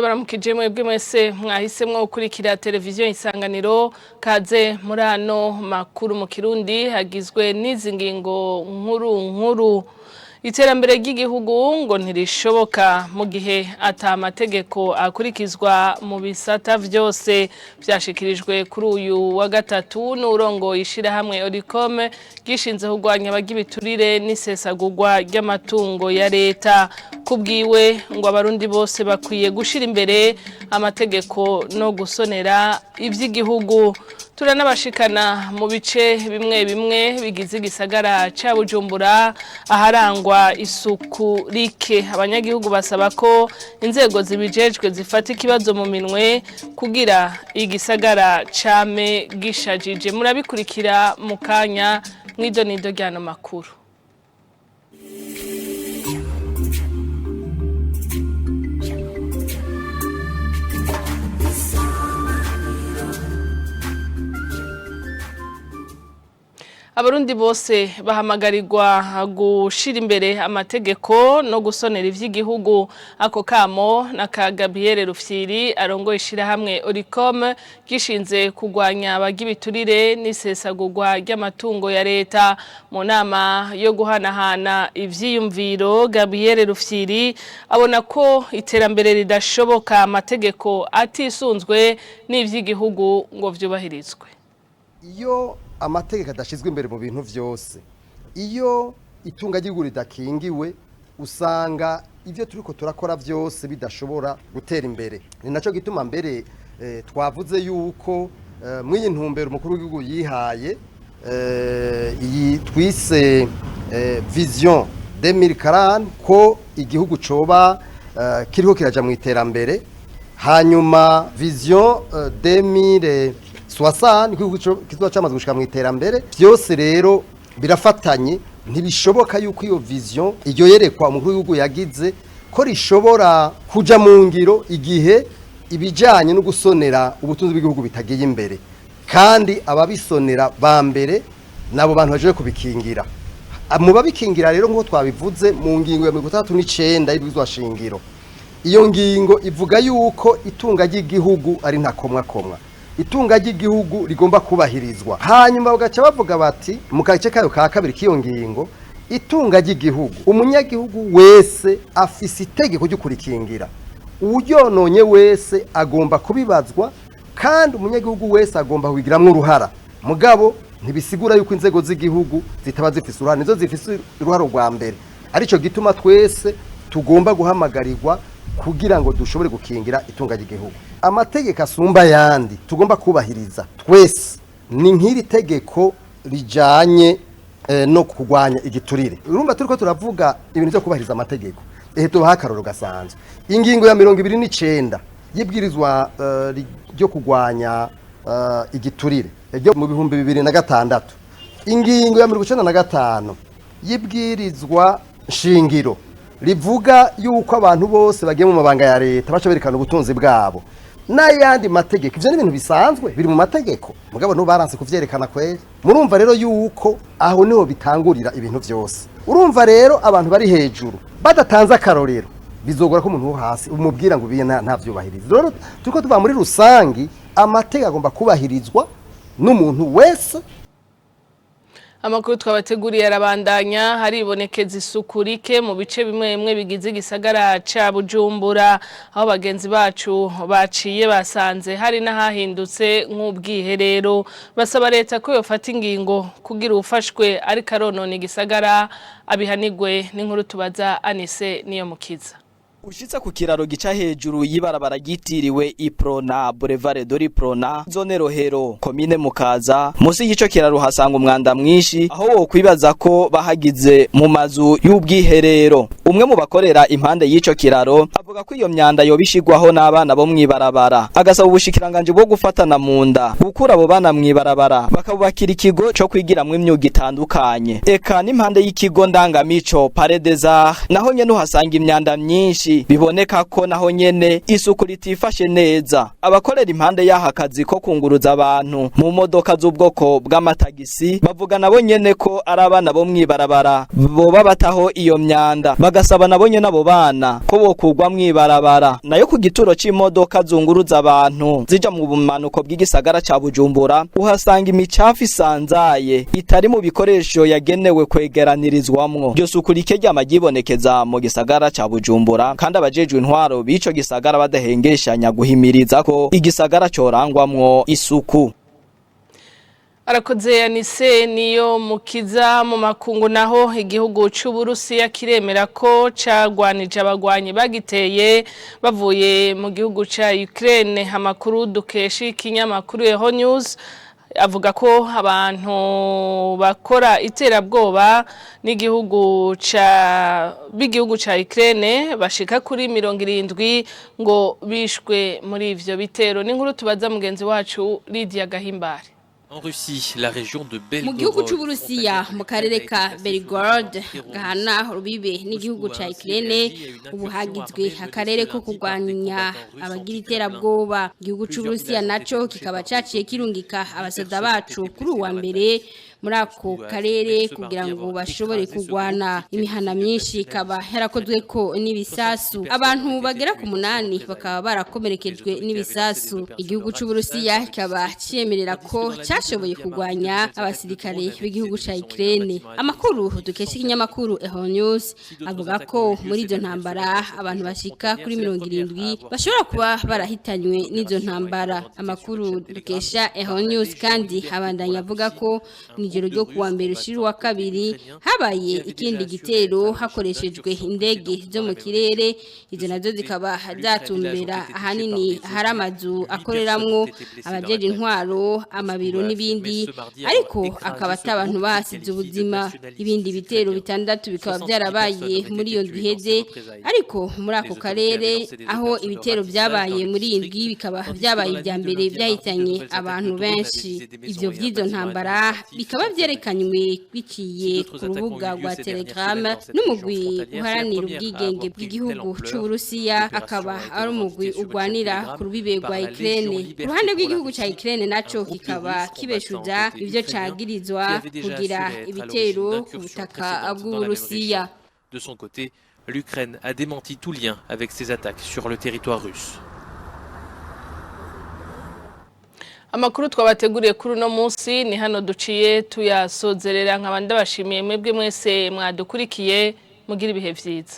Ndabaramukije mwebwe mwese mwahisemwo gukurikira televiziyo Isanganiro. Kaze muri ano makuru mu Kirundi hagizwe n'izi ngingo nkuru nkuru. Iterambere ry'igihugu ngo ntirishoboka mu gihe ata mategeko akurikizwa mu bisata vyose. Vyashikirijwe kuri uyu wa gatatu n'urongoye ishirahamwe Oricome gishinze kurwanya abagibiturire n'isesagurwa ry'amatungo ya leta. Kubwiwe ngo abarundi bose bakwiye gushira imbere amategeko no gusonera ivy'igihugu. Turanabashikana mu bice bimwe bimwe bigize igisagara ca Bujumbura aharangwa isuku rike. Abanyagihugu basaba ko inzego zibijejwe zifata ikibazo mu minwe kugira igisagara came gishajije. Murabikurikira mu kanya mw'idonido ry'ano makuru. Abarundi bose bahamagarirwa gushira imbere amategeko no gusonera ivy'igihugu. Ako kamo na ka Gabriel Rufyiri arongoye ishirahamwe Oricom gishinze kurwanya abagibiturire n'isesagurwa ry'amatungo ya leta. Mu nama yo guhanahana ivyiyumviro, Gabriel Rufyiri abona ko iterambere ridashoboka amategeko atisunzwe n'ivy'igihugu ngo vyubahirizwe. Iyo amategeko adashyizwe imbere mu bintu byose, iyo itunga ry'igihugu ridakingiwe, usanga ibyo turiko turakora byose bidashobora gutera imbere. Ni nacyo gituma mbere twavuze yuko mw'iyi ntumbero umukuru w'igihugu yihaye, iyi twise vision 2040, ko igihugu coba kiriko kiraja mu iterambere, hanyuma vision 2060 kizoba camaze gushika mu iterambere. Byose rero birafatanye. Ntibishoboka yuko iyo vision, iryo yerekwa umukuru w'igihugu yagize, ko rishobora kuja mu ngiro igihe ibijanye no gusonera ubutunzi bw'igihugu bitagiye imbere, kandi ababisonera ba mbere nabo bantu baje kubikingira. Mu babikingira rero, nk'uko twabivuze mu ngingo ya 69 y'ibwirizwa shingiro, iyo ngingo ivuga yuko itunga ry'igihugu ari ntakomwakomwa, itunga ry'igihugu rigomba kubahirizwa. Hanyuma bagaca bavuga bati mu gace kayo ka kabiri k'iyo ngingo, itunga ry'igihugu umunyagihugu wese afise itegeko ryo kurikingira, uwuryononye wese agomba kubibazwa, kandi umunyagihugu wese agomba kubigiramwo uruhara. Mugabo ntibisigura yuko inzego z'igihugu zitaba zifise uruhara, nizo zifise uruhara rwa mbere. Arico gituma twese tugomba guhamagarirwa kugira ngo dushobore gukingira itunga ry'igihugu. Amategeko asumba ayandi tugomba kubahiriza twese ni nk'iri tegeko rijanye no kurwanya igiturire. Urumva turiko turavuga ibintu byo kubahiriza amategeko, ehe tubaha akarorero gasanzwe. Ingingo ya 29 y'ibwirizwa ryo kurwanya igiturire ryo mu 2006, ingingo ya 95 y'ibwirizwa shingiro rivuga yuko abantu bose bagiye mu mabanga ya leta baca berekana ubutunzi bwabo, n'ayandi mategeko. Ivyo ni ibintu bisanzwe biri mu mategeko, mugabo ntubaranse kuvyerekana kweri. Murumva rero yuko aho niho bitangurira ibintu vyose. Urumva rero abantu bari hejuru badatanze akarorero, bizogora ko umuntu wo hasi umubwira ngo biye ntavyubahiriza. Rero turiko tuva muri rusangi, amategeko agomba kubahirizwa n'umuntu wese. Amakuru twabateguriye arabandanya. Haribonekeza isuku rike mu bice bimwe bimwe bigize igisagara ca Bujumbura. Aho bagenzi bacu baciye basanze hari n'ahahindutse nk'ubwiherero. Basaba leta ko yofata ingingo kugira uwufashwe ariko aronona igisagara abihanigwe. N'inkuru tubaza Anise niyo mukiza. Ushitse ku kiraro gica hejuru y'ibarabara ryitiriwe Iprona, Boulevard de l'Iprona, zone Rohero, komine Mukaza, musi y'ico kiraro hasanga umwanda mwinshi, aho wokwibaza ko bahagize mu mazu y'ubwiherero. Umwe mu bakorera impande y'ico kiraro avuga ko iyo myanda yobishigwaho n'abana bo mw'ibarabara, agasaba ubushikiranganje bwo gufatana mu nda gukura abo bana mw'ibarabara, bakabubakira ikigo co kwigiramwo imyuga itandukanye. Eka n'impande y'ikigo ndangamico Palais des Arts naho nyene uhasanga imyanda myinshi. myinshi, biboneka ko naho nyene isuku ritifashe neza. Abakorera impande y'aha kazi ko kunguruza abantu mu modoka z'ubwoko bw'amatagisi bavuga nabo nyene ko ari abana bo mwibarabara boba bataho iyo myanda, bagasaba nabo nyene abo bana ko bokugwa mwibarabara. Nayo ku gituro c'imodoka zunguruza abantu zija mu bumanuko bw'igisagara ca Bujumbura, uhasanga imicafu isanzaye itari mu bikoresho yagenewe kwegeranirizwamwo. Iryo suku rike ryama ryibonekeza mu gisagara ca Bujumbura, kandi abajejwe intwaro b'ico gisagara badahengeshanya guhimiriza ko igisagara corangwamwo isuku. Arakoze Yanise niyo mukiza. Mu makungu naho, igihugu c'Uburusiya kiremera ko cagwanije abagwanyi bagiteye bavuye mu gihugu ca Ukraine. Amakuru dukesha ikinyamakuru Eho News avuga ko abantu bakora iterabwoba n'igihugu ca b'igihugu ca Ukraine bashika kuri 70 ngo bishwe muri ivyo bitero. N'inkuru tubaza mugenzi wacu Lydia Gahimbare. En Russie, la région de Mu Belgorod, gihugu c'Uburusiya, mu karere ka Belgorod gahana urubibe n'igihugu ca Ukraine, ubu hagizwe akarere ko kurwanya abagira iterabwoba. Igihugu c'Uburusiya naco kikaba caciye kirungika abasoda bacu kuri uwa mbere muri ako karere kugira ngo bashobore kurwana. Imihana myinshi ikaba yarakozwe ko n'ibisasu, abantu bagera ku munani bakaba barakomerekejwe n'ibisasu. Igihugu c'Uburusiya kikaba ciyemerera ko cyashoboye kurwanya abasirikare b'igihugu ca Ukraine. Amakuru dukesha ikinyamakuru Eho News avuga ko muri izo ntambara abantu bashika kuri 70 bashobora kuba barahitanywe n'izo ntambara. Amakuru dukesha Eho News kandi abandanya avuga ko mw'ijoro ryo kuwa mbere ushira uwa kabiri habaye ikindi gitero hakoreshejwe indege zo mu kirere, izo nazo zikaba zatumbera ahanini ahari amazu akoreramwo abajeje intwaro, amabiro n'ibindi, ariko akaba atabantu basize ubuzima. Ibindi bitero bitandatu bikaba byarabaye muri iyo ndwi iheze, ariko muri ako karere aho ibitero byabaye muri iyi ndwi bikaba byabaye ibya mbere byahitanye abantu benshi. Ivyo vy'izo ntambara bikaba byerekanywe biciye ku rubuga rwa Telegram n'umugwi uharanira ubwigenge bw'igihugu c'Uburusiya, akaba ari umugwi urwanira ku rubibe rwa Ukraine. Ku ruhande rw'igihugu ca Ukraine naco kikaba kibeshuza ivyo cagirizwa kugira ibitero ku butaka bw'Uburusiya. De son côté, l'Ukraine a démenti tout lien avec ces attaques sur le territoire russe. Amakuru twabateguriye kuri uno munsi ni hano duciye tuyasozerera, nkaba ndabashimiye mwebwe mwese mwadukurikiye. Mugira ibihe vyiza.